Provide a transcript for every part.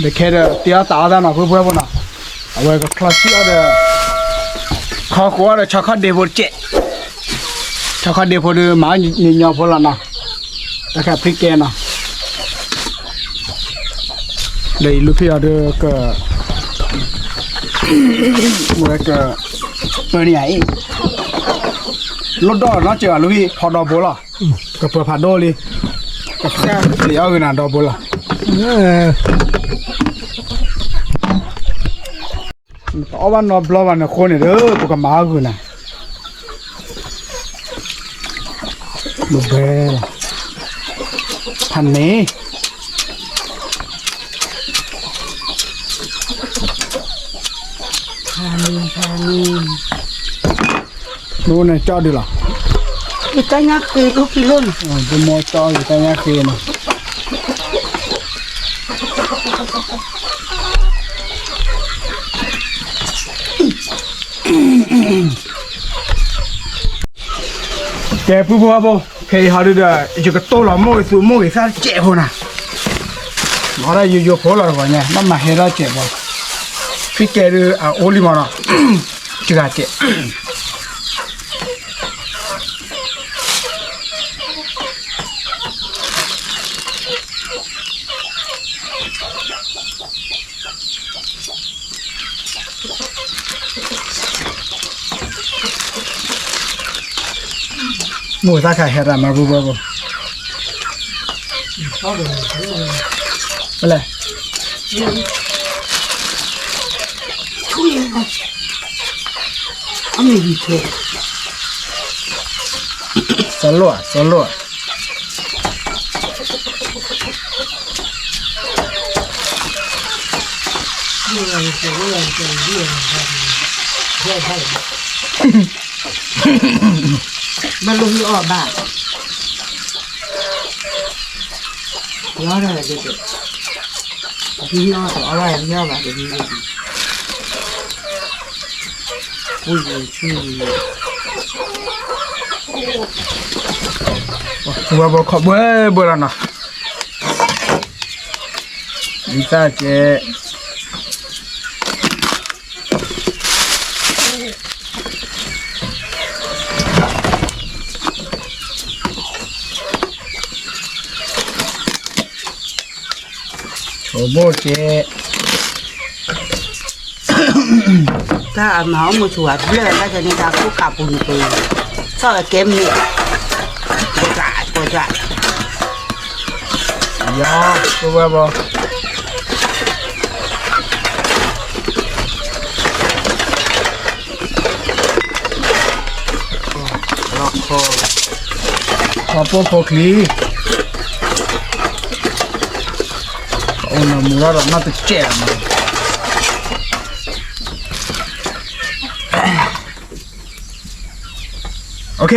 ဒီးခဲဒီးတ့အီၣ်သးအီၣ်တၢ်နီၤ ဖုဖုဖိနီၤ, အဝဲကချီဆံၣ်အီၣ်ဒီး ခီဃိအီၣ်ဒီး ဆီခီၣ်ဒ့ဖိတကဲး, ဆီခီၣ်ဒ့ဖိဒီးမၤညီညီဖိလီၤနီၤ, တၢ်ခးဖံးကဲနီၤ, ဒီးအံၤလူၤဖံးအီၤဒီးက ဝဲက ပၢနံၤယၤအံၤ, လိၣ်ဒီၣ်နီၢ်စဲးဘၣ်လူၤဖံး ဖီဒီဘိလီၤ, ကပၢၤဖးဒိၣ်လံ, ကစၢ်လံၤအီၣ်ဂ့ၤနၤဒီဘိလီၤ, နတအီၣ်ဘၣ်နီတဘျီဘၣ်န့ၣ်အဃိန့ၣ်ဒီး ပကမၤအီၣ်ဂ့ၤနၤ, ဘဲလီၤ, ဖးန့ၣ် ဖးန့ၣ် နအိၣ်န့ၣ်ကၠီဒုလီၤ, ယတၢ်ညၣ်ဃ့လၢကံလိၣ်န့ၣ်, ဒိၣ်မိၢ်ကၠီယတၢ်ညၣ်ဃ့န့ၣ်, ကဲ ပုၢ်ဖိဝါဖိ, ခဲအံၤဟီဒုဒီး ယကတိၢ်လီၤမိၢ်ဂ့ၤသူမိၢ်ဂ့ၤသၣ်တစဲးဖိနၤ, မၤဒၣ်ယိယိဖိလီၤတဂီၤညါ ဘၣ်မၤဟဲထီၣ်စဲးဖိ, ဖံးကဲဒုးအအိၣ်လံမးနီၤ, စှၤစဲး မိၢ်သၣ်ခါဟဲရၤမၤ ပုၢ်ဖိဖိ, ပလဲၣ်, စီၤလိၣ်, စီၤလိၣ် ဘၣ်လိၣ်ဟံၣ်အီၣ်ဘၣ်, လီၤဒၣ်, ဟံၣ်အီၣ်တအီၣ်ဘၣ် ဟံၣ်အီၣ်ဘၣ်တဟံၣ်, ပူၤယဆူၣ်, ပူၤဝဲဘိခီဘှဲဘှဲလီၤနီၤ, ဒ်သၣ်ကဲး ဆိမိၣ်ကဲ, တၢ်အမၤအီၣ်မူဆူၣ်ဝဲဘျၢၣ် တၢ်ကဲန့ၣ် တၢ်ခိၣ်ခးပူၤန့ၣ်ပူၤ, ဆီၣ်ဝဲကဲမ့ၢ်, ကိးဒၣ်, ကိးဒၣ်, ယၤ, ဆိဝဲဘီ ခီပိၢ်ဖိချံ, အိၣ်နမူရၢ်ဒီးနီၢ်တကဲး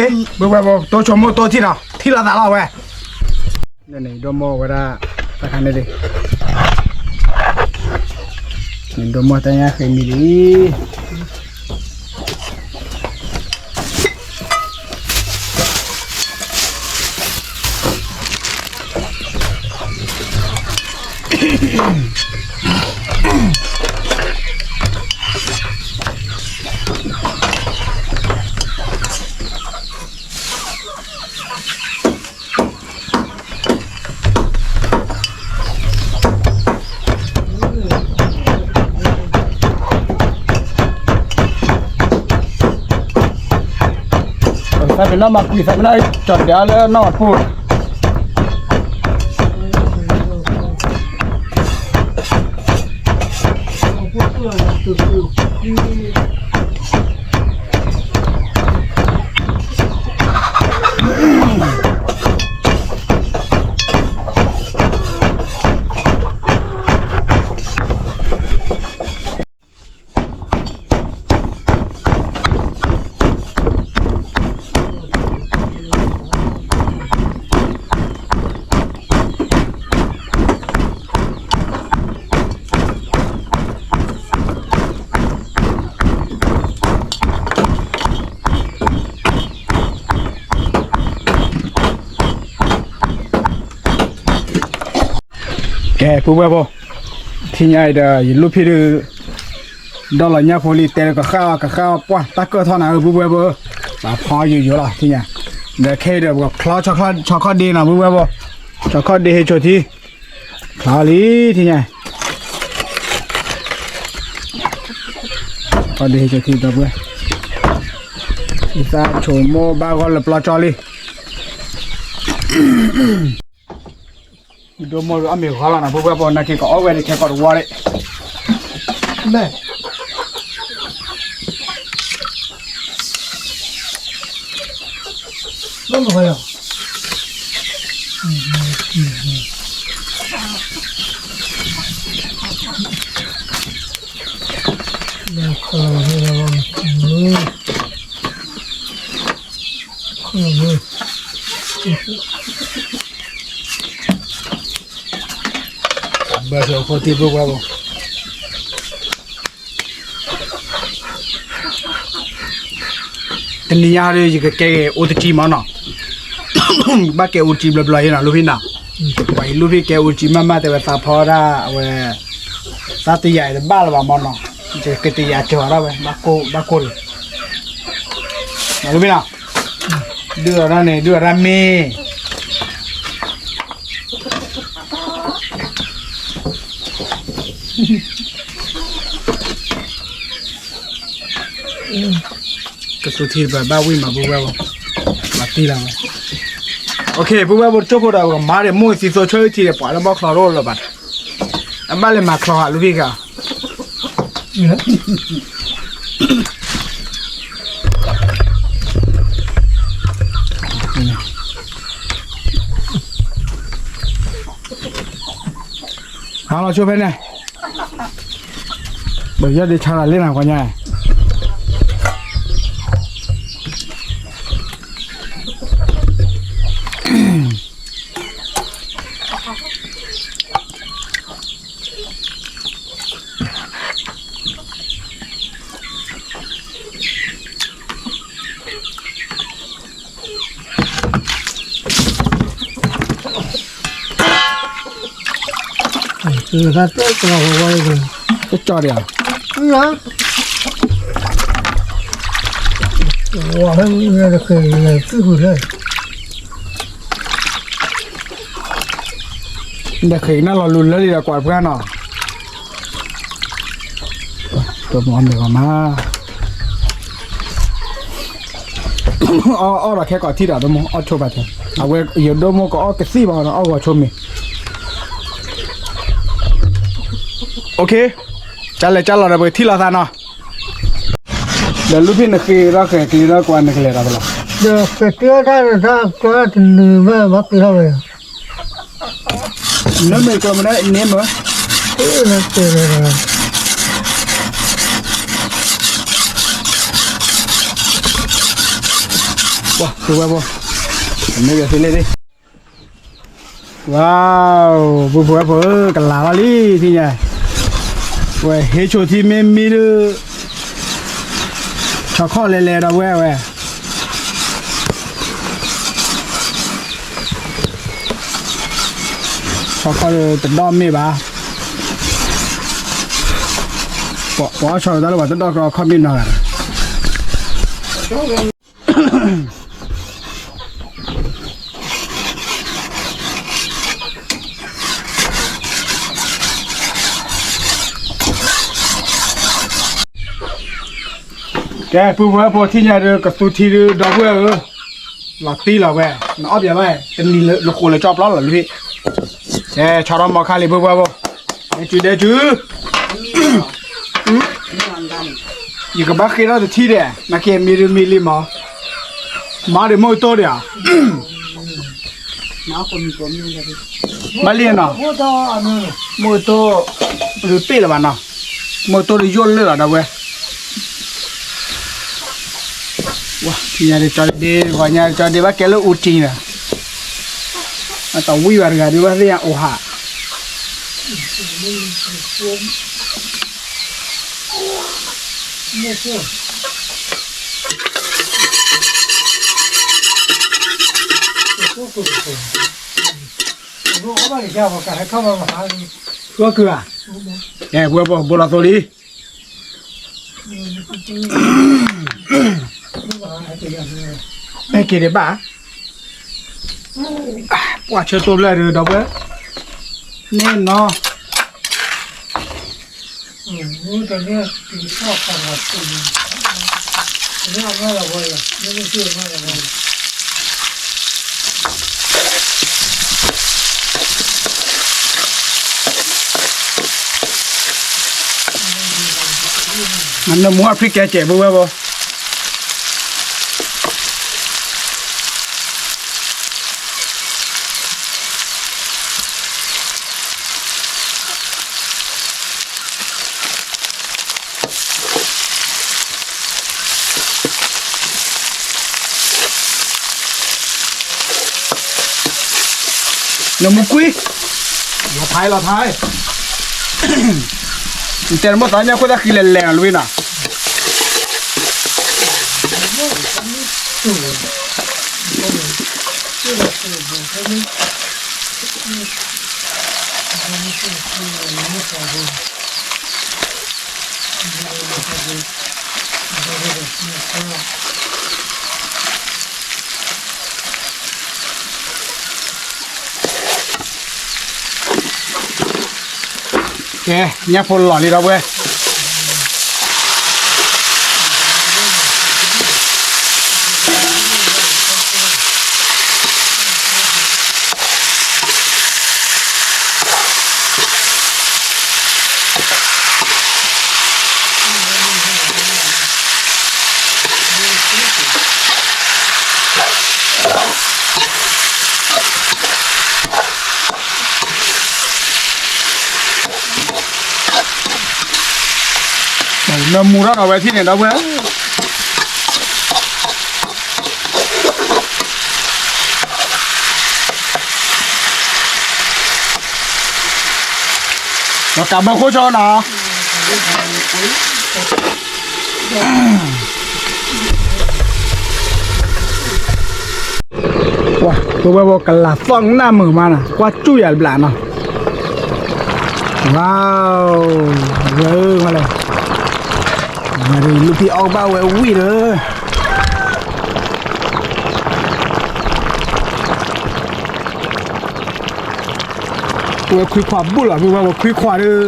လီၤနီၤ, ပဝဲဘီ တိဆိမိၣ်တိထံၣ်နီၤ ထံၣ်လိာ်သးလီၤဝဲ, န့ၣ်ဒိၣ်မိၢ်ဝဲဒၣ်, တခါန့ၣ်ဒံး, န့ၣ်ဒိၣ်မိၢ်တၢ်ညၣ်ဃ့မံၤလံ သးပ့ၤနီၣ်မၤကွံာ် သးပ့ၤနီၣ် ကၠီၤဒၣ်လၢနီၢ်ပူၤ ကဲ ပုၢ်ဝဲၢ်ဖိ, ထံၣ်ညါအံၤဒီး ယလူၢ်ဖံးဒုး ဒီလီၤညၣ်ဖိလံ တဲကဃၣ်အီၤ ကဃၣ်အီၤ ပှၢ်တၢ်ကၢၢ်ထီၣ်နၤဧၢ ပုၢ်ဝဲၢ်ဖိ, ပှၤဖီယိာ်ယိာ်လီၤ ထံၣ်ညါ, ဒီးခဲအံၤဒီး ပကချီဆီခီၣ်ဒ့နီၤ ပုၢ်ဝဲၢ်ဖိ, ဆီခီၣ်ဒ့ဟ့ၣ်ဆိးထံ, ချီလံ ထံၣ်ညါ, ဆီခီၣ်ဒ့ဟ့ၣ်ဆိးထံ ဒီပုၢ်ဝဲၢ်, ယသးဆိမိၣ်ဘၣ်ဂီၢ်လၢပျီကၠီလံ ဒိၣ်မိၢ်အမ့ၢ်ဂီၤလီၤနီၤ ပုၢ်ဝဲၢ်ဖိ နာ်က့ၤကအီၣ်ဝဲဒၣ်ခဲကီးတဝီဒၣ်, မ့ၢ်, ဘၣ်မဂီၤယီၤ, ဘၣ်ဆၣ် ဖိတံၢ် ပုၢ်ဝဲၢ်ဖိ, တနံၤညါဒီး ယကကဲက့ၤအိၣ်တကံမးနီၤ, ဘၣ်ကဲအိၣ်တကံဘျီဘျီအံၤနီၤ လူၢ်ဖံးနီၤ, ပှၤအံၤလူၢ်ဖံးကဲအိၣ်တကံမးမး တဲဝဲသးဖီဒၣ်အဝဲ, သးတယာ်အံၤတဘၣ်လၢၤဘၣ်မးနီၤ, ယကတယာ်ကၢၤထီၣ်ဝဲ, ဘၣ်ကိၢ်လံ, လူၢ်ဖံးနီၤ, ဒုးအီၤဒၣ်န့ၣ် ဒုးအီၤဒၣ်မ့ၢ် ကသူထံတပၤဘၣ်ဝံၣ်မး ပုၢ်ဝဲၢ်ဖိ, မၤတံၢ်လီၤဝဲ, ပုၢ်ဝဲၢ်ဖိ တကၠိၢ်ဖိဒီး ပကမၤဒီးမိၢ်သံသိးဆိၣ်ထံဒီး ပှၤလၢဘီၣ်ချီရိၣ်လၢၤဘၣ်, အဘၣ်လဲၤမၤချီဟးလူၢ်ဖံးကါ ဟါလီၤဆိဖဲန့ၣ်, ပယီၢ်ဒ့ဆါလီၤလံနၤ ကွၢ်ညါ ကၠီဒံးဧါ, ဝဲ, သုးဃုာ်လၢ ဒီးဃ့ကနၣ်လီၤလူၤလၢလံဒီးကွၢ်တပှၢ်နီၤ, တမၤမ့ၢ်ဂီၤမး, အီၣ်အီၣ်ဒီးခဲကိာ်ထံၣ်ဒီး ဒိၣ်မိၢ်အီၣ်ဆိပာ်စၢၤ, အဝဲယဒိၣ်မိၢ်ကအီၣ်ကသံၣ်ဘၣ်နီၤ အီၣ်ဂီၤဆိမ့ၢ် ကၠါလဲၤကၠါလီၤဒီး ပကထံၣ်လိာ်သးနီၤ, ဒီးလူၢ်ဖံးနဃ့ထီၣ်ဃဲၤကျ့ထီၣ်ကွၢ်နကလဲၤဒီးလီၤ, ဒီးဃဲၤကျ့ထီၣ်တၢ်တၢ်ကျီတနုၤဘၣ် ဘၣ်ကျ့ထီၣ်ဝဲ, နမ့ၢ်ကျီမ့ၢ်န့ၣ်မ့ၢ်, ပှၤ ပုၢ်ဝဲၢ်ဖိ, မ့ၢ်ယသ့လ့ၣ်ဒ့, ဝါ, ပုၢ်ဖိဝဲၢ်ဖိဧၢ ကလၤလီၤလံ ထံၣ်ညါ, ဝဲဟ့ၣ်ဆိးထံမ့ၢ်မံဒုး, ဆီခီၣ်လဲၤလဲၤဒီးဝဲဝဲ ဆီခီၣ်တဒီၣ်မ့ၢ်ဘၣ်, ပှၤအီၣ်ဆီတၢ်လၢပှၤတဒီၣ်ကီခီၣ်မ့ၢ်နီၤ, ကဲ ပုၢ်ဖိဝဲၢ်ဖိ ထံၣ်ညါဒီး ကသူထံဒုး ဒီပုၢ်ဝဲၢ်ဧၢ, လီၤတံၢ်လီၤဝဲ, နအီၣ်ပှဲၤဘၣ်, တနံၤလၢနဃိးလၢကၠီပျီလီၤလံ, ကဲ ဆီထီၣ်မီခါလံ ပုၢ်ဖိဝဲၢ်ဖိ, ဒဲကၠူ ဒဲကၠူ ယကဘၣ်ဃ့ထီၣ်တထံၣ်ဒဲး နာ်က့မံဒုးမံလံမး, မၤဒံးမိၢ်ကတိၢ်ဒံးဧါ, ဘၣ်လံနီၤ, မိၢ်ကတိၢ်, တပ့ၢ်လၢၤဘၣ်နီၤ, မိၢ်ကတိၢ်တယိၣ်လၢာ်လီၤဒီးဝဲ, ဝါ ထံၣ်ညါဒံးကၠီဒ့ ဂီၤညါကၠီဒ့ ဘၣ်ကဲလၢအူကၠံဒီး, အတဝံၣ်ဘၣ်တဂၤဒုး ဘၣ်သ့ၣ်ညါအိၣ်ဟး ဃုအကုၢ်ဧါ, ကဲ ပဝဲပဘိလီၤသိလံ, ဟဲက့ၤဒံးဘၣ်, ပှၤဆၢတိၢ်ဘျဲၣ်ဒီး ဒီပုၢ်ဝဲၢ်, န့ၣ်နီၤ. နမူအဖံကဲစဲး ပုၢ်ဝဲၢ်ဖိ. နမူကွံာ်, လီၤဖးလီၤဖး, နတဲနမိၣ်သးညါခိၣ်သၣ်ဃံလဲၤလဲၤလီၤလံနီၤ. ကဲ ညၣ်ဖိလီၤလံ ဒီပုၢ်ဝဲၢ်. နမူထီၣ်နီၤဝဲထံၣ်န့ၣ် ဒီပုၢ်ဝဲၢ်. ဒီးကးဘၢခိၣ်ဆီနီၤ. ပဝဲပကလၤသီၣ်နၢ်မုာ်မးနီၤ ကွၢ်စူၣ်ယၤတဘျီနီၤ. ဝါ, ဝဲမးလဲၣ်, လူၤဖံးအီၣ်ကဘၣ်ဝဲဝံၣ်ဒီး ဝဲခွံခွါဘူၣ်လီၤ ပဝဲပခွံခွါဒီး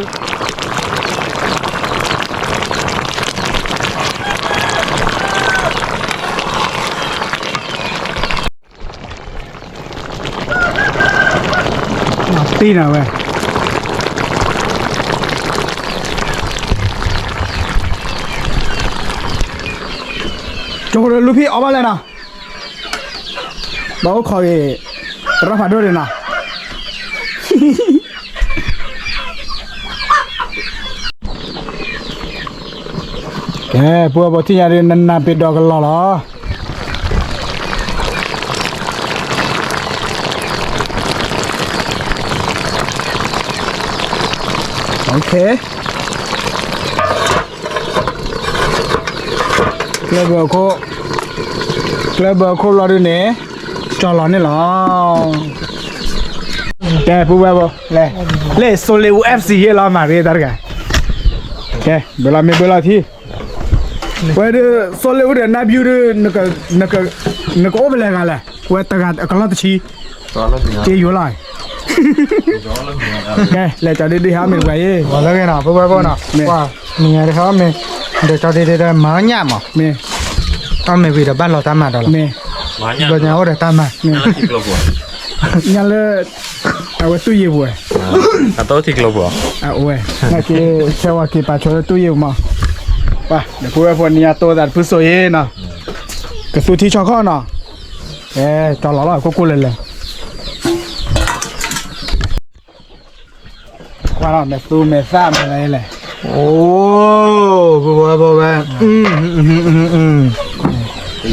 တံၢ်နၤဝဲ, ကၠီဒီးလူၤဖံးအီၣ်ဘၣ်လဲၣ်နီၤ. ဘၣ်အိၣ်ခိးဂ့ၤ တရၣ်ဖးဒိၣ်ဒံးနီၤ. ကဲ ပဝဲပထံၣ်ညါဒ်နနၢ်ပ့ၤဒီကလီၤလီၤ. ကျဲဘၢအခိၣ်, ကျဲဘၢအခိၣ်ဘျီဒုန့ၣ် ကၠီလီၤန့ၣ်လီၤ. ကဲ ပုၢ်ဝဲၢ်ဖိ, လၢ Solid Wood FC ယ့ၣ်လီၤမၤရ့တၢ်တဂၤ. ကဲ ဘၢလီၤမ့ၢ်ဘၢလီၤထံ. ဝဲဒုး Solid Wood ဒီး နၢ်ဘျုးဒုး နကအိၣ်ဖဲလဲၣ်ဂၤလဲၣ်, ဝဲတဂၤအကလီၢ်တဆံ က့ယိၤလီၤ. ကဲ လဲၤကၠီဒုဒုဟဲအီၣ်မ့ၤတပှၤအံၤ, ဝဲလၢဂ့ၤနီၤ ပဝဲပနီၤ, ပှၤ နံၤညါတခါအီၣ်မ့ၤ, ဒီးကၠီဒုဒုဒီးမၤညၣ်မး, အီၣ်မ့ၤဝံၤဒီးဘၣ်လီၤတၢ်မၤဒီးလီၤ, ဘၣ်ညါအိၣ်ဒီးတၢ်မၤ, ညၣ်လၢ အဝဲတူၢ်ယံၤပူၤဝဲ, အဝဲ, နက့ၤဆဲဝဲက့ၤပာ်ဆိလၢတူၢ်ယံၤပူၤမး, ပှၤ ဒီးပဝဲဖိနံၤညါတိသးတဖုစိၤအံၤနီၤ, ကသူထံဆီခီၣ်နီၤ, ကဲ ကၠီလီၤလီၤ ကိၢ်ကိၢ်လဲၤလဲၤ ကွၢ်လီၤ မဲာ်သူမဲာ်သၣ်မဲာ်လဲၣ်လဲၣ်, အိၣ် ပဝဲပဝဲ,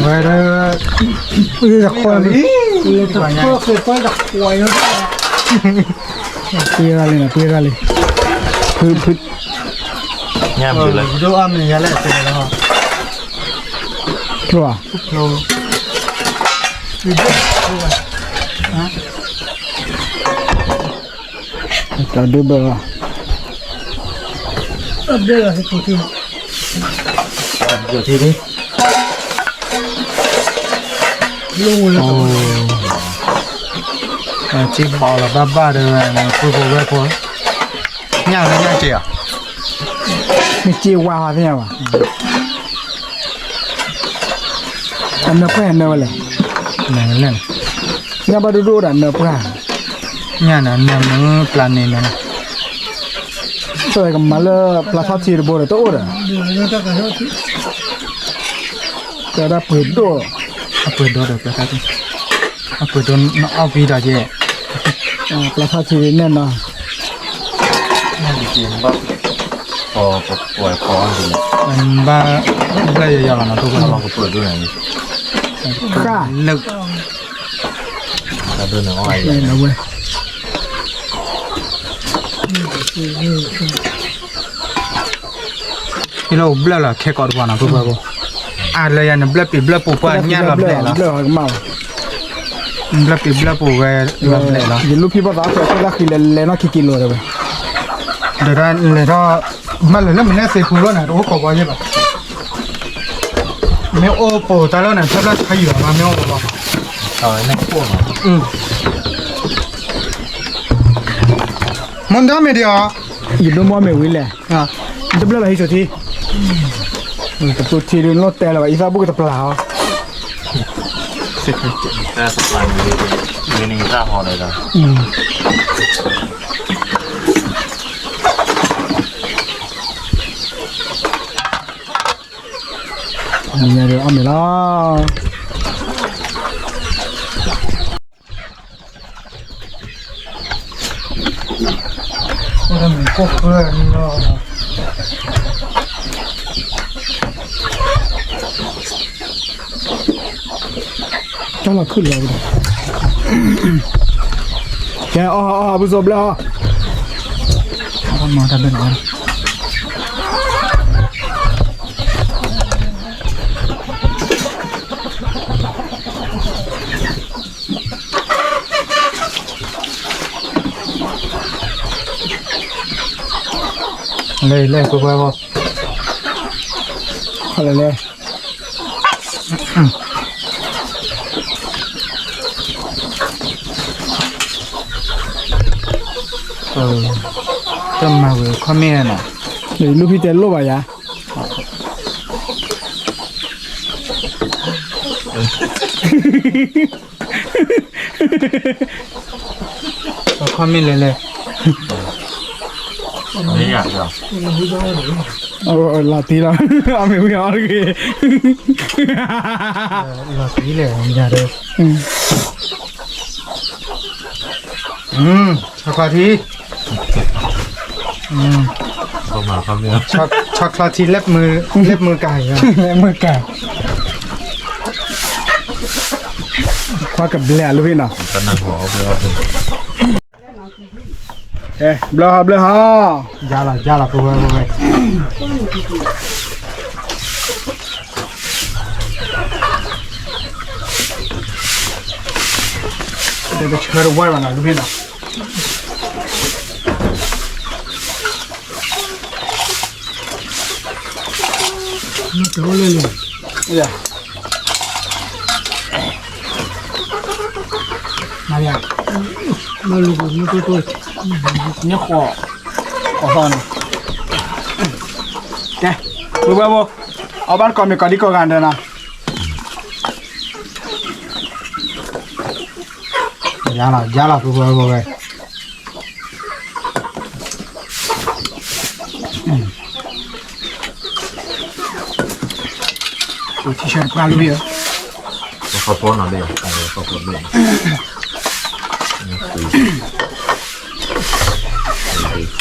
ဝဲဒၣ်, ပှ့ၤရၣ်လံနီၤ ပှ့ၤရၣ်လံ, ဖုဖု, ညၣ်ဖုလၢ, ဒိၣ်အီၣ်မ့ၤယၤလဲၣ်, ကျိၣ်ဧါ, ကျိၣ်, ကဒုဘၢလီၤ, ဘျဲၣ်လီၤဟံၣ်ပူၤထံ, ပူၤထံ, ထံဘီလီၤဘၣ်ဘၣ်ဒီး ပုၢ်ဖိဝဲၢ်ဖိ, ညၣ်လၢညၣ်စ့ၢ်ဧါ, မ့ၢ်စ့ဝါသ့ၣ်ညါဘၣ်, အနၢပှၢ်နၢဝဲလဲၣ်, ညၣ်ဘၣ်ဒိၣ်ဒိၣ်ဒီးနၢပှၢ်, ညၣ်နၢမုၢ်ပျၢ်န့ၣ်နၢ ကမၤလၢပျၢထီၣ်ထံတဘိဒီးတအိၣ်ဒီး, တဲဒၣ်ပှ့ၤဒိၣ်, အပှ့ၤဒိၣ်ဒီးပျၢထီၣ်ထံ, အပှ့ၤဒိၣ်နအီၣ်ဘံဒီးယဲ, ပျၢထီၣ်ထံန့ၣ်နီၤ, ဘၣ်ဘျၢယယီၤလီၤနီၤ, လၢ ဟံၣ်လၢအိၣ်ဘျၢၣ်လီၤ ခဲကိးတပှၢ်နီၤ ပုၢ်ဖိဝဲၢ်ဖိ, အါလၢယၤန့ၣ် ဘျၢၣ်ပံၤဘျၢၣ်ပူၤပှၢ်ညၣ်လီၤဘျဲၣ်လီၤ, ဘျၢၣ်ပံၤဘျၢၣ်ပူၤဝဲလီၤဘျဲၣ်လီၤ, ယလူၢ်ဖံဘၣ်သးဖဲးသၣ်ဃံလဲၤလဲၤနီၣ်ခံကံလိာ်တဲဝဲ, ဒီးတၢ်လဲၤထီၣ်, မ့ၢ်လဲၤလၢမနုၤသ့ၣ်ဖူလီၤန့ၣ် တအိၣ်ကိးဘီယဲၢ်ဘၣ်, မ့ၢ်အိၣ်ပိာ်တၢ်လီၤန့ၣ် ဖဲဘျၢၣ်ဆါယံၤဘၣ် မ့ၢ်အိၣ်ဘီဘီ, မ့ၢ်ဒၣ်မ့ၢ်ဒံးအီၤ, ယဒိၣ်မီၢ်မ့ၢ်ဝံၤလဲၣ်, တဘျၢၣ်လီၤဟံးစိာ်ထံ, တပူၤထံဒုးနီၣ်တဲလၢၤဘၣ် အံသၣ်ဘူၣ်ကတပျၢ်အီၤ, တပျၢ်န့ၣ်, အီၣ်မ့ၤလီၤ. တၢ်လီၤခုၣ်လီၤဝဲဒၣ်, ကဲအီၣ်အီၣ် အဘုစိဘျၢၣ်အီၣ်, အီၣ်မၤတၢ်ဘျၢၣ်လီၤ. လဲၤလဲၤ ပှဲၤပှဲၤပှဲၤ, လဲၤလဲၤ, တမၤဝဲခီမ့ၢ်နီၤ, လူၢ်ဖံတဲလိၣ်ဘၣ်ယၤ အခီမ့ၢ်လဲၣ်လဲၣ်, လီၤတံၢ်လီၤ, အမ့ၢ်ဝံၤအီၤတဂ့ၤ, လီၤတံၢ်လဲၣ်, ဆီချီထံ, ဆီချီထံ လၢမုၢ်ကၤ, လၢမုၢ်ကၤ, ခွါကဘျဲးအလူၤဖံနီၤ, ဘျၢဟီဘျၢဟီ, ယၤလီၤယၤလီၤ ပဝဲပဝဲ, တဆၢတဝဲဘၣ်နီၤလူၤဖံနီၤ. မၤလၢ, မၤလူၤပူၤမ့ၢ်တိၢ်တိၢ်, မ့ၢ်ဃီ, ဃီသီန့ၣ်, ကဲ, ပှဲၤပှဲၤဖိ, အီၣ်ဘၣ်တကိးမ့ၢ်ကိးဒံကိးဂၤဒဲးနီၤ. ယၤလီၤယၤလီၤ ပှဲၤပှဲၤပှဲၤပှဲၤ. ထံဆၢတပှၢ်လံ, ခီဖီ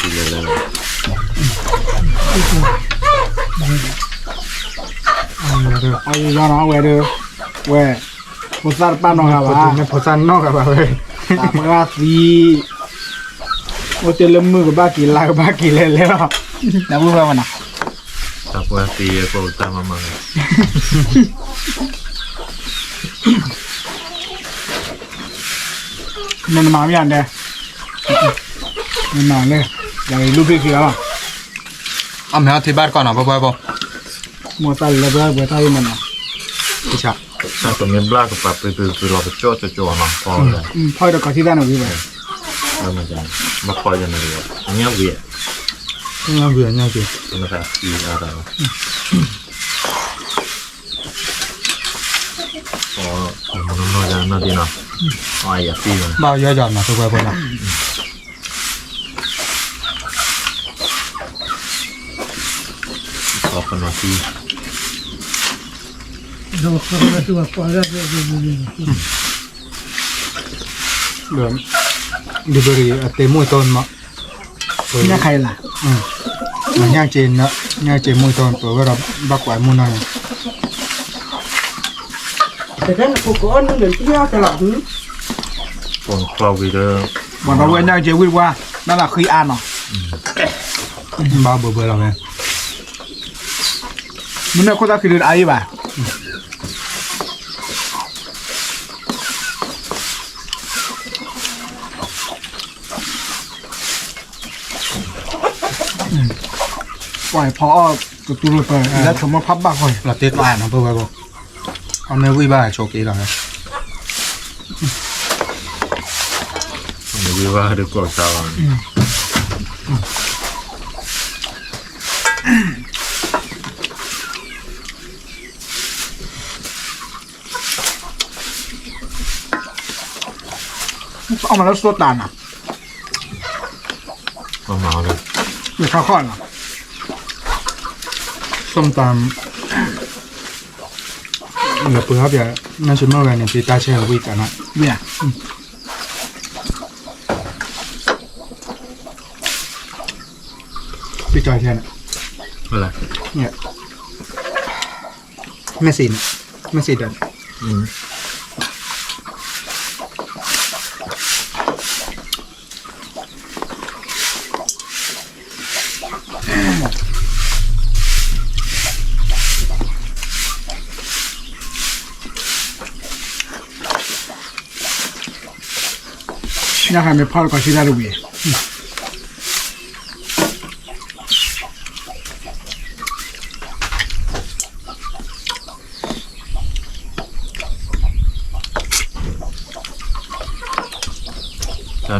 နီၤလံ, ခီဖီလံ, အဝဲဒၣ်, ဝဲ, ဖိသၣ်တပာ်နီတဂၤဘၣ်, ဖိသၣ်နီတဂၤဘၣ်ဝဲ, တၢ်ပှၤသံ, အိၣ်တ့ၢ်လၢမုၢ်ကဘၣ်က့ၤလါကဘၣ်က့ၤလဲၤလဲၤလီၤ, နၢ်ပှဲၤဝဲနီၤ, တၢ်ပှၤသံအကိးတၢ်မၤမၤ, နမၤမ့ၢ်ယၤဒဲး, နမၤလဲၣ်, ယၤလူၤဖံခံဂၤလီၤ. အမဲာ်ထံဘၣ်တကီၢ်နီၤ ပှဲၤပှဲၤဖိ, မိၢ်သၣ်လၢပှဲၤပှဲၤတၢ်အံၤမနီၤ, တၢ်တမ့ၢ်ဘျၣ်ကပာ်ပှဲၤပှဲၤပှဲၤလီၤ ပကၠီၣ်ကၠီၣ်ကၠီၣ်နီၤ ဘၣ်ဖီယၤန့ၣ်, ညၣ်ဝံၤ, ညၣ်ဝံၤ, ဘၣ်ယီၤယီၤနီၤ ပှဲၤပှဲၤဖိနီၤ. ဒ်ဘရံၤအတ့မူၢ်အတီၢ်မး, ညၣ်ခါအံၤလၢ, ညၣ်က့, ညၣ်က့မူၢ်အတီၢ် ပဝဲဒီးဘၣ်ကွၢ်မူၢ်နီၤန့ၣ်, တကဲနဖိကအီၣ်နုၢ်န့ၣ် တအီၣ်တလီၤ, ပှၤဒီးဝဲညၣ်က့ဝံၣ်ဝါ, နၢ်လၢဃံအါနီၤ, ဘၣ်ဘၢဘၢလီၤဝဲ, မ့ၢ်န့ၣ်ခိၣ်သၣ်ခံဒုတအါအံၤဘၣ်. ပှၤဖီအီၣ်ကတူၢ်လိာ်ပၢၤ လၢဆိမိၣ်ဖးဘၣ်ဃီ, လီၤတ့ကျါနီၤ ပဝဲဘၣ်, အမ့ၢ်ဝံၣ်ဘၣ်ဆိးက့လီၤ, မ့ၢ်ဝံၣ်ဘၣ်ဒီးကျိးစါလီၤ. အီၣ်မးလၢစိတၢ်နီၤ, ယခါခီနီၤ, ส้มตำ, လၢပှၤဟီၣ်ပၠး, နၢ်ဆိမၢ်ဝဲန့ၣ် ပတၢ်ဆဲးဝံၣ်တၢ်နီၤ, ဝံၣ်ဧါ, ပတၢ်ဆဲးန့ၣ်, မ့ၢ်စ့ၢ်, မ့ၢ်စ့ၢ်ဒီး ညၣ်ဃါမ့ၢ်ဖီၣ်တကီၢ်ဆံးတၢ်တဝံၤ, တၢ်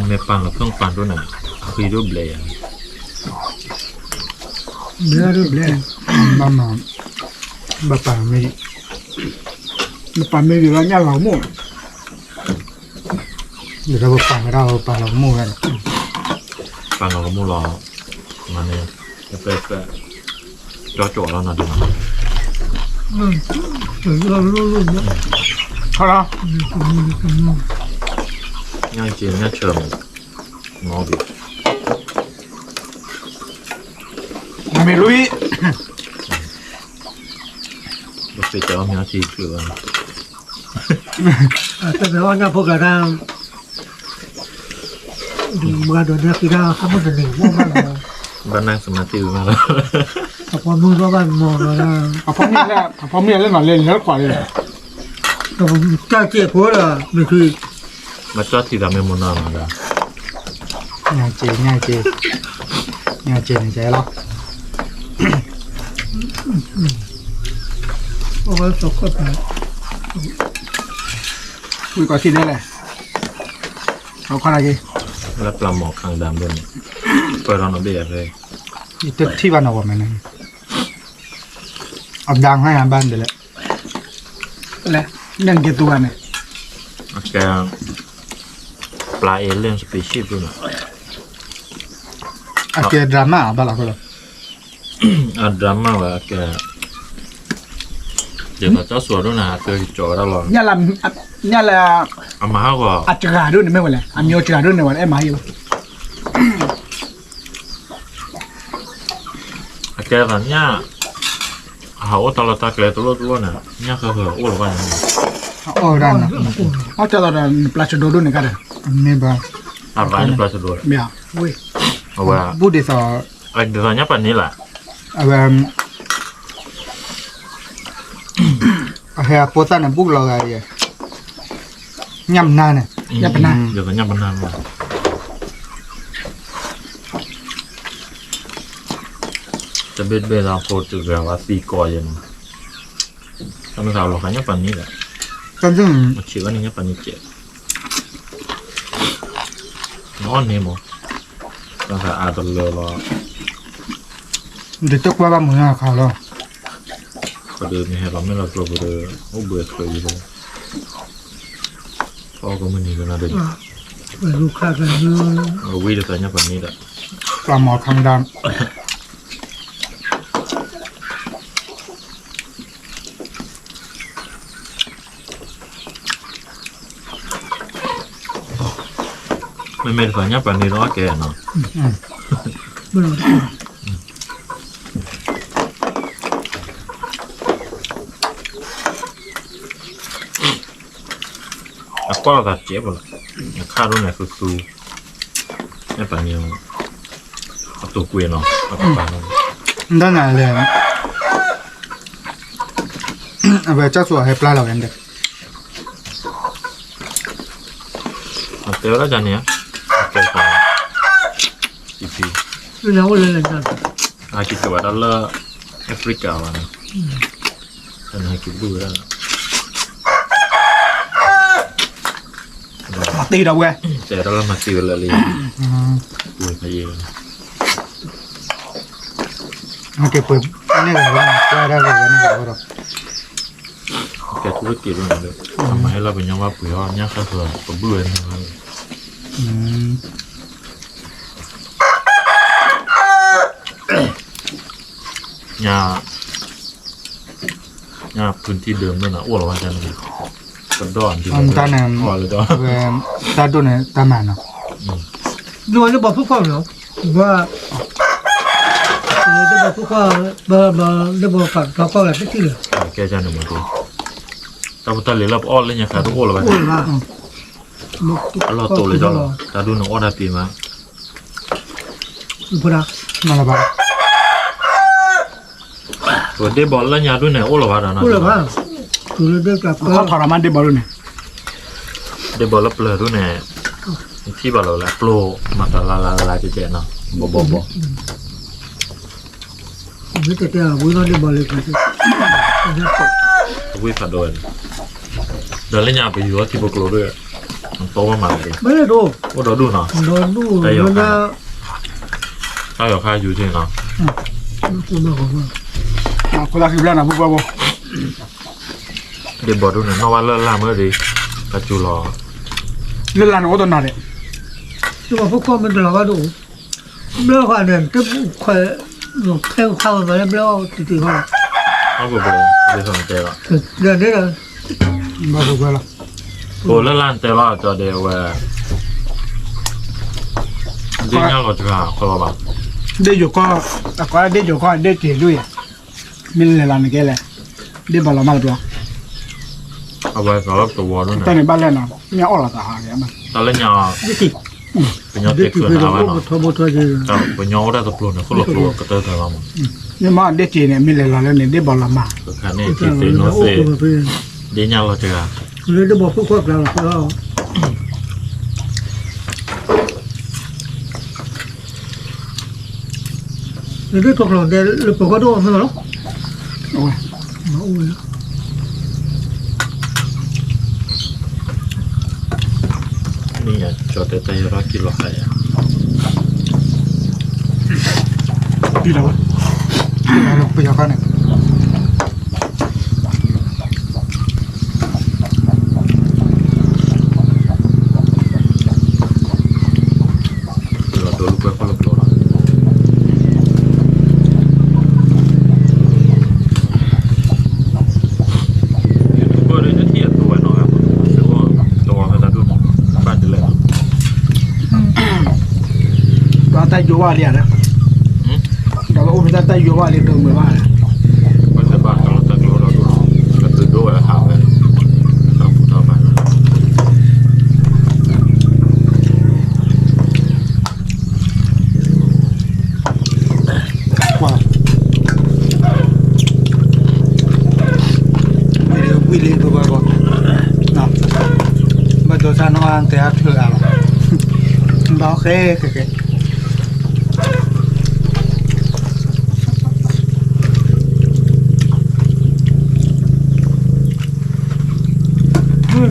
မ့ၢ်ပာ်လီၤဖုၣ်ပာ်ဒိၣ်န့ၣ်, အဃံဒိၣ်ဘျဲၣ်ယၤ, ဘျဲၣ်ဒိၣ်ဘျဲၣ်, ဘၣ်မၤ, ဘၣ်ပာ်မ့ၢ်, ဘၣ်ပာ်မ့ၢ်ယၤလၢညၣ်လီၤကမိၣ်, ဒ်သိးပပာ်ဝဲဒၣ်ပပာ်လီၤကမိၣ်ဝဲ, ပာ်လီၤကမိၣ်လီၤ, မၤန့ၣ်, ကၠီကၠီၣ်လီၤနီၤဒ်နီၤ, ဟါလီၤ, ညၣ်က့ညၣ်ဆၢမး, နီၤဘၣ်, မ့ၢ်လွံၢ် ပစံးတၢ်အီၣ်မ့ၢ်အီထံချုးဘၣ်, တၢ်အီၣ်ညၣ်ဖိကၤတၢ်, မၤဒိးန့ၢ်ဃံတၢ် ဟးမုၢ်တနံၤမ့ၢ်ဘၣ်လီၤ, ဘၣ်နၢ်စမၤတံၢ်ဝံၤမးလီၤ, အဖီမုၢ်ဘၣ်ဘၣ်မီၤလီၤ, အဖီမုၢ်လဲၣ်နီၤ လဲၤလၢခွးလံ, တၢ်က့ၢ်ဖိဒီး မ့ၢ်ထံ မၤကၠီထံသးမ့ၢ်မနုၤမၤဒီး, ညၣ်က့, ညၣ်က့, ညၣ်က့န့ၣ်ကဲလီၤ, ဝံၣ်ကီၢ်ထံဒ်လဲၣ်, လၢပျၢၤမီၢ်ခါကဒါဘၣ်န့ၣ်, ပၢၢ်ထီၣ်နီၣ်ဘ့ၣ်ယၤဖဲ, ယတထံၣ်ဘၣ်နီၣ်ဝဲမ့ၢ်န့ၣ်, အဒါငါယၤဘၣ်ဒ်လဲၣ်, လဲၣ်, န့ၣ်က့ၤသူဘၣ်န့ၣ်, အကဲ, ပျၢၤအ့လ့ၣ် species န့ၣ်, အကဲ drama ဘၣ်လီၤ, အ drama ဝဲအကဲ, ဒ်သိးကၠီဆိဒိၣ်န့ၣ် အကဲကၠီဝဲဒၣ်လီၤ, ညၣ်လၢ, အမၤဟးဂီၤ, အစှၤဒိၣ်န့ၣ်မ့ၢ်ဝဲလဲၣ်, အမံၤစှၤဒိၣ်န့ၣ်ဝဲ အဲၣ်မၤဟ့ၣ်လီၤ အကဲသးညၣ်, အဟးအိၣ်တၢ်လီၢ်တၢ်ကျဲတလိၣ်တလိၣ်န့ၣ် ညၣ်ဃၢဃၢအိၣ်လၢၤဘၣ်န့ၣ်, အအိၣ်ဝဲဒၣ်န့ၣ်, အကဲသးဒီးနပျၢၤစဒိၣ်ဒိၣ်န့ၣ်ကါဒီး, မ့ၢ်ဘၣ်, အရၣ်နပျၢၤစဒိၣ်, မ့ၢ်, အဝဲ, ဘူးဒ်သိး, ဒ်သိးညၣ်ပၤန့ၣ်လၢ, အဝဲ အဟဲအဖိသၣ်န့ၣ် ဘူးကလီၤဂာ်အံၤ, ညၣ်ပနၢ်န့ၣ်, ညၣ်ပနၢ်, ညၣ်ပနၢ်, ညၣ်ပနၢ်, တဘ့ၣ်တဘ့ၣ်သးဖိတဂၤဝဲသံကိးယဲၢ်နီၤ, တၢ်မ့ၢ်သးလီၤဃာ်ညၣ်ပၤန့ၣ်ဒီး, ဆံးဝဲန့ၣ်ညၣ်ပၤန့ၣ်ကဲး, နအီၣ်န့ၣ်မး, တၢ်သးအါတလၢလီၤ, ဒ်တကွၢ်ဘၣ်မုာ်ညါခါလီၤ, ပဒုးမ့ၢ်ဟဲလီၤမ့ၢ်လီၤကျိၤပူၤဒီး, အိၣ်ဘှံးအချၢအံၤလီၤ, အီၣ်ကမုၢ်နံၤကနၣ်ဒီး, ဝံၤတသးညၣ်ပၤန့ၣ်ဒီး, ပှၤမီၤခါမဒါ မ့မ့ၢ်တသးညၣ်ပၤန့ၣ်ဒီးအီၣ်ကဲနီၤ, အကွၢ်လိာ်သးစဲးဖိလီၤ, အခါဒိၣ်န့ၣ်ဃုဃု, ညၣ်ပၤန့ၣ်, အတိာ်ကွံာ်နီၤ, အပၤနီၤ, ဒ်နၤလဲၣ်, အဝဲကၠီၣ်သူအဟဲပျၢ်လီၤဝဲန့ၣ်ဒီး, အတဲဝဲဒၣ်န့ၣ်, အတဲ, အက့ၤကဝဲဒၣ်လၢ Africa ဘၣ်န့ၣ်, တၢ်န့ၣ်ဟဲက့ၤဘုၣ်ဝဲဒၣ်, မၤတ့ၢ်ဒီးဝဲ, တဲတၢ်လၢမၤတ့ၢ်ဝဲလၢလံ, ဝဲဖးယံၤ, ဟဲက့ၤပှ့ၤန့ၢ်ဂၤဝဲ, ကွၢ်ဒၣ်ဂ့ၤဝဲန့ၣ်ဂၤဝဲဒီး, ကဲထူဝဲက့ၤဒိၣ်န့ၣ်လၢ, အမၤဟဲလၢပညီဘၣ်ပှ့ၤအီၣ်ညၣ်ဃၣ်ဃၢၤ ပဘုၣ်ဝဲန့ၣ်လီၤ, ညၣ်, ညၣ်ဖုထံဒၢမ့ၢ်န့ၣ် အိၣ်လီၤဝဲန့ၣ်, ကဒီၣ်န့ၣ်, တၢ်ဒိၣ်န့ၣ်တၢ်မၤနီၤ, ဒ်ဝဲလၢဘီဖုၣ်ခီၣ်နီၤ, ဝဲ, လၢဘီဖုၣ်ခီၣ်, လၢဘီပာ်ကထီခီၣ်ဝဲတထံၣ်လၢ, ကဲန့ၣ်မ့ၢ်, တၢ်ဖိတၢ်လံၤလၢပအီၣ်လၢညါခါတအိၣ်လၢၤဘၣ်, အလီၢ်တိာ်လံဒီး, တၢ်ဒိၣ်န့ၣ်အီၣ်တၢ်ပ့ၤမး, ပဒၣ်, ပဒ့ၣ်ဘီလၢညါဒိၣ်န့ၣ် အိၣ်လၢၤဘၣ်ဒီး, ထီၣ်ထီၣ်မးဒ့ၣ်ဘီဒိၣ်န့ၣ်, ဒ့ၣ်ဘီလၢပျၢၤဒိၣ်န့ၣ်, ထံၣ်ဘၣ်လီၤလၢပျိမၤတၢ်လၢ်လၢ်လၢ်ကဲကဲနီၤ, ဘီဘီဘီ မ့ၢ်တဲတဲဝံၤလီၤဒ့ၣ်ဘီလၢ, ဝံၤဖးဒိၣ်ဝဲ, ဒီးလၢညါပယူၤအီထံဖိကျိဒိၣ်, တီဝဲမးလၢ, အိၣ်ဒီဒူၣ်နီၤ, တၢ်ယီၤခါယူၤထံနီၤ, ခိၣ်သၣ်ဃံဘျၢနၤဖိပှၢ်ဖိ, ဒ့ၣ်ဘီဒိၣ်န့ၣ် နီၣ်ဘၣ်လၢ်လၢ်မ့ၢ်ဒ်, တၢ်စူၤလီၤ, လၢ်လၢ်န့ၣ်အိၣ်တနၤဒဲး, တဘၣ်ဖိခွါမ့ၢ်တလီၤဘၣ်ဒိၣ်, ဘျၢဃာ်န့ၣ်, ခဲခါဝဲလၢဘျၢတတုၤဃီ, ဘၣ်ပှဲၤ, ဒ်သိးနတဲလီၤ, ဘၣ်ပှဲၤလီၤ, အိၣ်လၢ်လၢ်နတဲလီၤကီးဒဲးဝဲ, ဒ့ၣ်ညါလီၤတဂၤဃီလီၤဘၣ်, ဒ့ၣ်ယိၤကီၢ်, အကီးဒ့ၣ်ယိၤကီၢ်ဒ့ၣ်က့ၤဒိၣ်ယဲ, မ့ၢ်လဲၤလီၤနကဲလဲၣ်, ဒ့ၣ်ဘီလီၤမၢ်တဘျီ, အဝဲသီလၢပတဝီဒိၣ်န့ၣ်, တၢ်န့ၣ်ဘၣ်လဲၣ်နီၤ, မ့ၢ်အီၣ်လီၤသးဟးဂ့ၤ, တၢ်လၢညါ, ပညီတဲချၢနၤဝဲနီၤ, ပညီအိၣ်တၢ်တပျိန့ၣ် ခိၣ်လီၤကျိကတၢၢ်တၢၢ်လီၤမး, မ့ၢ်မ့ၢ်ဒ့ၣ်က့ၤန့ၣ် မ့ၢ်လဲၤလီၤလၢန့ၣ် ဒ့ၣ်ဘီလီၤမၢ်, တခါန့ၣ် က့ၤသ့နီၢ်သ့, ဒ့ၣ်ညါလီၤတဂၤ, လၢဒ့ၣ်ဘီဖိခွါကျါလီၤ, လၢဒ့ၣ်ထီၣ်ကျီၢ်ဒဲးလၢပှၤကီၢ်ဒိၣ်အီၤမ့ၢ်လီၤ, မ့ၢ်ယၤကၠီတဲတၢ်ယီၤထီၣ်ကံၢ်လီၤဟးယၤ, ကံၢ်လီၤဝဲ, ပယီၤခါန့ၣ် လီၤဒိလၢပှဲၤခိၣ်လၢကျိလီၤ, YouTuber ဒီးတထံၣ်အသိးဝဲနီၤ, တဝီဖဲတၢ်ဒိၣ်, ဘၣ်ဒ်လဲၣ်နီၤ, ဒီးတၢ်ယိၤဝါလံဧါ, ဒီးအိၣ်ဖဲတၢ်ယိၤဝါလံဒိၣ်မုာ်ဘၣ်, ပှၤသ့ၣ်ဘၣ်တၢ်လီၢ်တၢ်ကျိဒီးဒိၣ်လီၤ, ကသုဒိၣ်ဝဲဟးဝဲ, တၢ်ဖူထီၣ်ဘၣ် ကွၢ်, ဝံၤလံပပှၤဂီၢ်, ဘၣ်ဒိဆါနီၢ်အါတဲအါထုးအါလီၤ, ဘၣ်ဃဲဃဲဃဲ,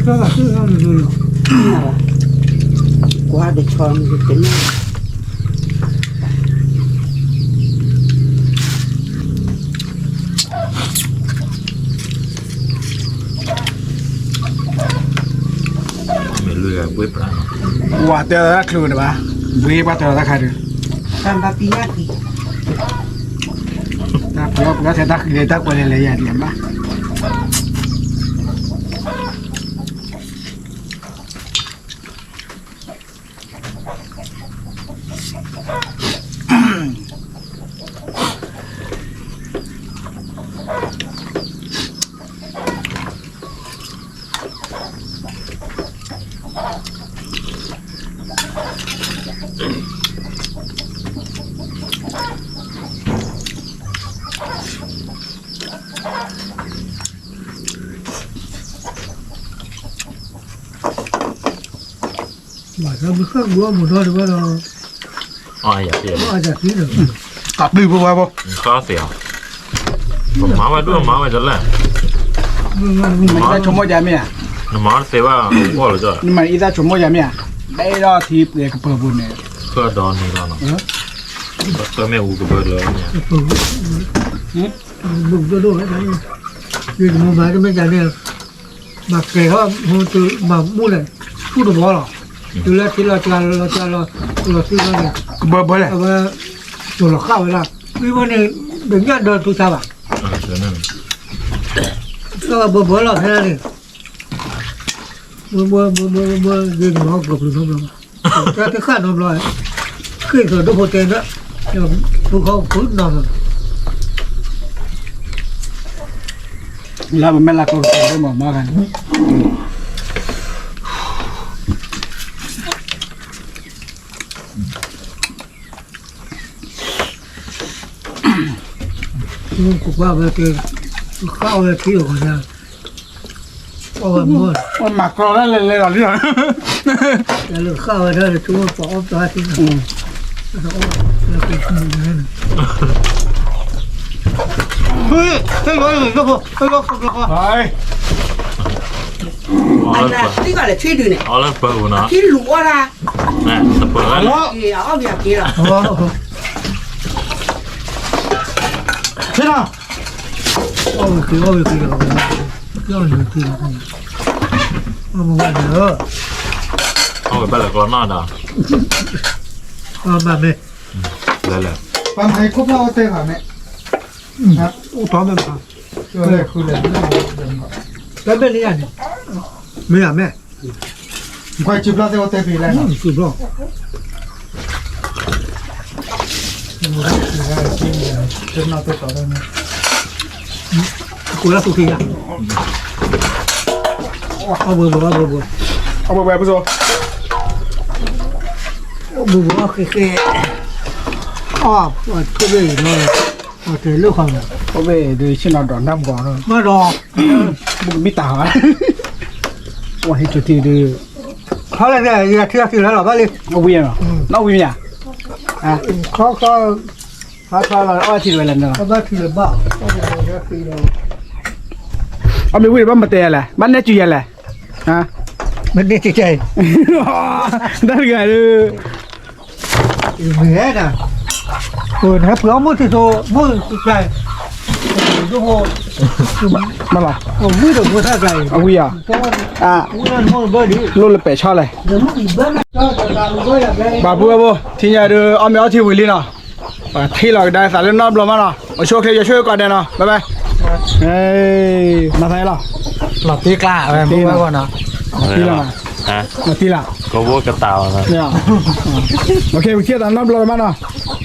ကွၢ်တဆီတန့ၢ် မ့ၢ်လွံၢ်ဂၤဘှ့ပှၤနီၤ, ဝၤတဲတၢ်ချုးန့ၣ်ဘၣ်, ဘှ့ပှၤတဲတၢ်ခါဒီး, တၢ်ဘၣ်ပံၢ်ညၣ်ကံ, တၢ်ပှဲၤပှဲၤထဲတၢ်ဃံလဲၣ် တၢ်ကွဲးလဲၤလဲၤယၤဒံးဘၣ်. မ့ၢ်ဃၣ်ဂူအီၣ်မူၤထီၣ်တဘၣ်ဒီး, အီၣ်ယၤသ့, အီၣ်ယၤသ့ဒီး, တၢ်ပျုၢ်ဖိဝဲဖိ, ဃၣ်သ့ၣ်ဧါ, ပမၤဝဲဒိၣ်မၤဝဲတလဲၣ်, နမၤတၢ်ဆိကမိၣ်ယၤမ့ၢ်ဧါ, နမၤတသ့ဘၣ်, အီၣ်လၢ, နမၤအံသၣ်ဆိကမိၣ်ယၤမ့ၢ်ဧါ, ဘဲဒီးထံပှဲၤကပၢၤပူၤန့ၣ်, ဃၢဒီးန့ၣ်လီၤနီၤ, ဃၢမ့ၢ်အူကဘၢလၢန့ၣ်, ဘုကဒိၣ်ဒိၣ်ဝဲ, ယကမၤမၤတမ့ၢ်တၢ်န့ၣ် မၤကဲၤထီၣ်မၤမူန့ၣ်, ဆူၣ်တဘီလီၤ, တုၤလၢထံလီၤစှၤလီၤစှၤလီၤ, လီၤသံလီၤန့ၣ်, ကဘၢဘၢလဲၣ်, အဝဲ, ကလီၤဃၣ်ဝဲဒၣ်, ဝံၤဝဲန့ၣ်, ဒီးညၣ်ဒီးထူသါဘၣ်, တၢ်ဘၢဘၢလီၤဖဲန့ၣ်, ဘၢဘၢဘၢဘၢဘၢ, ယကမၤကီၢ်ပျုၤနီတဘျီဘၣ်, တၢ်တဃၣ်နီတဘျီ, ဃ့ၢ်သီၣ်ဒိၣ်ဖိတဲဒၣ်, ပူၤခီပူၤနီၤနီၤ လၢပမဲာ်လၢကိးကပၤမၤမၤဂၤန့ၣ်, ကကွၢ်ဝဲက့ၤ, ကဃၣ်ဝဲထံအီၤဃီညါ, အီၣ်ဝဲမီၢ်, မၤကီၢ်ဒၣ်လဲၤလဲၤလီၤလံလီၤ, တၢ်လၢကဃၣ်ဝဲဒၣ်လၢထူပအီၣ်ပျီထံ, အီၣ်လၢက့ၤမုၢ်န့ၣ်, ဟဲလီၤလီၤလီၤ, ဟဲလီၤလီၤလီၤ, အီၣ်လၢပၢၤပူၤနီၤ, ထံလူၤအီၣ်ဒၣ်, တပၢၤလီၤ, အီၣ်ဘၣ်က့ၤလီၤ, အီၣ်ဝဲက့ၤအီၣ်ဝဲက့ၤလီၤ, က့ၤအီၣ်ဝဲက့ၤလီၤ, အီၣ်ဝဲဘၣ်လၢကလီနီၢ်ဒီး, အီၣ်ဘၣ်မ့ၢ်, လဲၤလဲၤ, ပှၤမၤခိၣ်ဖျီၣ်အိၣ်တဲဂၤန့ၣ်, အိၣ်တီမ့ၢ်ဘၣ်, တၢ်ဘဲၣ်လံယၤန့ၣ်, မ့ၢ်ယၤမ့ၢ် ကွၢ်စုဖျီၣ်သ့ၣ်အိၣ်တဲပံၤလဲၣ်, စုဖျီၣ်, ကိးလၢသူၣ်က့ၤယၤ, အဘၢဘၢအဘၢဘၢ, အဘၢဘၢပစိ, အဘၢဘၢအဃ့ဃ့, အ, ထိၣ်ဘ့ၣ်အံၤနီၤ, အတဲလၢခီ, ထိၣ်ဘ့ၣ်ဒုးဆ့ၣ်နီၤဒီးနၢ်ပှၤနီၤ, ဘၣ်ဒီး, ဘုကမံတၢ်ဟး, အဟံၣ်ကၠိထံဒုး, ခီလဲၣ်န့ၣ် ယထံအထံလၢလီၤဘၣ်လံ, အဝံၤနီၤ, နီၣ်ဝံၤမ့ၢ်ဧါ, ခီခီ, ဟးထီလီၤအီထံတဝဲလဲၣ်န့ၣ်လီၤ, ဘၣ်ထံလၢၤဘၣ်, အီၣ်မ့ၢ်ဝံၤဘၣ်မတဲယၤလဲၣ်, ဘၣ်နဲၣ်စုယၤလဲၣ်, မ့ၢ်န့ၣ်တကဲ, တၢ်တဂၤဒုး, မ့ၢ်, နဟဲပှ့ၤအီၣ်မိၢ်ထံသိး, မိၢ်ကျါ, မ့ၢ်လီၤ, အဝံၤဒီးမိၢ်ထါကျါအံၤ, အဝံၤဧါ, လိၣ်လၢပဲာ်ဆီလဲၣ်, ဘၣ်ဘုဘၣ်ဘိ, ထံၣ်ညါဒုး အီၣ်မ့ၢ်အီထံဝံၤလံနီၤ, ပထံၣ်လီၤကဒါသးလၢနီတဘျီမးနီၤ, အိၣ်ဆူၣ်အိၣ်ချ့ယွၤဆိၣ်ဂ့ၤကိးဂၤဒဲးနီၤ, ဘၢဘဲ, မၤသးလီၤ, လီၤတံၢ်ကျါ, မၤတံၢ်လီၤ, မၤတံၢ်လီၤ, ကဘိကတၢ်လီၤ, ပထံၣ်သးနီတဘျီမးနီၤ